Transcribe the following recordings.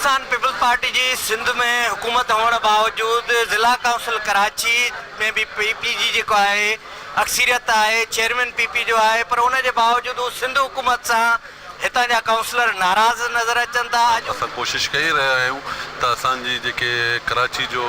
Pakistan peoples party جي سنڌ ۾ حڪومت هئڻ باوجود ضلع ڪائونسل ڪراچي ۾ به پي پي جي جيڪو آهي اڪثريت آهي چيئرمين پي پي جو آهي پر ان جي باوجود هو سنڌ حڪومت سان هتان جا ڪائونسلر ناراض نظر اچن ٿا اڄ. اسان ڪوشش ڪئي رهيا آهيون ته اسان جي جيڪي ڪراچي جو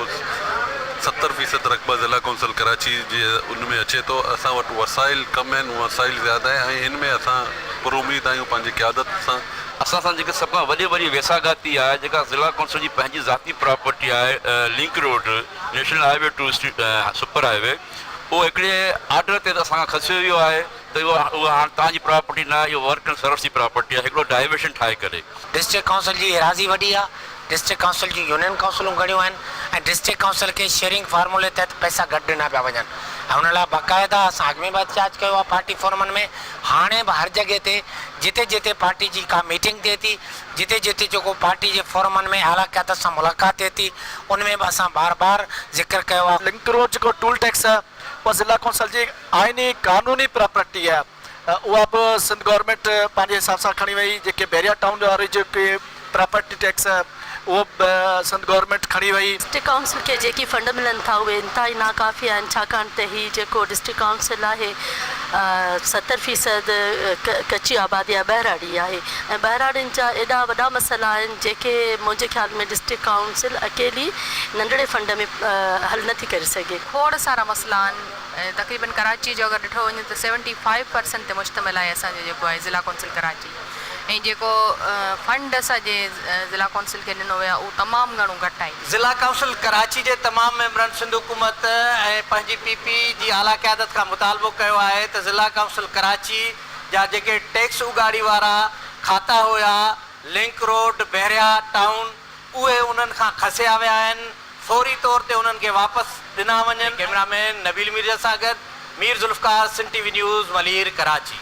70 فيصد رقبه ضلع ڪونسل ڪراچي جي ان ۾ اچي ٿو، اسان وٽ وسائل ڪم آهن، وسائل زياده آهن ۽ ان ۾ اسان پر اميد آهيون پنهنجي قيادت سان. اسان سان جيڪا سڀ کان وڏي وڏي ويساهگاتي آهي، جيڪا ضلع ڪونسل جي پنهنجي ذاتي پراپرٽي آهي، link road, national highway two super highway, اهو هڪڙي آرڊر تي اسان کان کسيو ويو آهي ته اهو اهو هاڻ توهان جي پراپرٽي نه آهي، اهو ورڪ اينڊ سروس جي پراپرٽي آهي، هڪڙو ڊائيورشن ٺاهي ڪري. ڊسٽرڪٽ ڪائونسل جي ايراضي وڏي آهي، ڊسٽرڪٽ ڪائونسل جون يونين ڪائونسلون گهڻيون آهن ۽ ڊسٽرڪٽ ڪائونسل کي شيئرنگ فارمولي تحت پئسا گهٽ ڏنا پيا وڃن ۽ ان لاء باقاعده اسان اڳ ۾ به احتجاج ڪيو آهي پارٽي فورمن ۾، هاڻي به هر جڳهه تي جتي جتي پارٽي جي ڪا ميٽنگ ٿئي ٿي، جتي جتي جيڪو پارٽي جي فورمن ۾ اعليٰ قيادت سان ملاقات ٿئي ٿي ان ۾ به اسان بار بار ذڪر ڪيو آهي. لنڪ روڊ جيڪو ٽول ٽيڪس آهي اها ضلع ڪونسل جي آئيني قانوني پراپرٽي آهي اها به سنڌ گورنمينٽ پنهنجي حساب سان کڻي وئي، جيڪي بحريا ٽائون واري جيڪي پراپرٽي ٽيڪس اهو به سنڌ گورنمينٽ کڻي وئي. ڊسٽرڪٽ ڪائونسل کي جيڪي فنڊ ملن ٿا اهي انتهائي ناڪافي آهن ڇاڪاڻ ته هي جيڪو ڊسٽرڪٽ ڪائونسل آهي 70 فيصد ڪچي آبادي آهي ٻهراڙي آهي ۽ ٻهراڙين جا ايڏا وڏا مسئلا آهن جيڪي منهنجي خيال ۾ ڊسٽرڪٽ ڪائونسل اڪيلي ننڍڙي فنڊ ۾ حل نٿي ڪري سگهي. کوڙ سارا مسئلا آهن تقريبن ڪراچي جو اگر ڏٺو وڃي ته 75 پرسنٽ تي مشتمل آهي اسان جو جيڪو آهي ضلع ڪونسل ڪراچي ۽ جيڪو فنڊ اسان جي ضلع ڪونسل کي ڏنو ويو آهي اهو تمام گهڻو گهٽ آهي. ضلع ڪائونسل ڪراچي جي تمام ميمبرن سنڌ حڪومت ۽ پنهنجي پي پي جي اعليٰ قيادت کان مطالبو ڪيو آهي ته ضلع ڪائونسل ڪراچي جا جيڪي ٽيڪس اڳاڙي وارا کاتا هيا، لنڪ روڊ، بحريا ٽائون، اهي انهن کان کسيا ويا آهن، فوري طور تي انهن کي واپس ڏنا وڃن. ڪئميرا مين نبيل ميرزا سان گڏ Mir Zulfiqar, Sindh T V news, Malir, Karachi.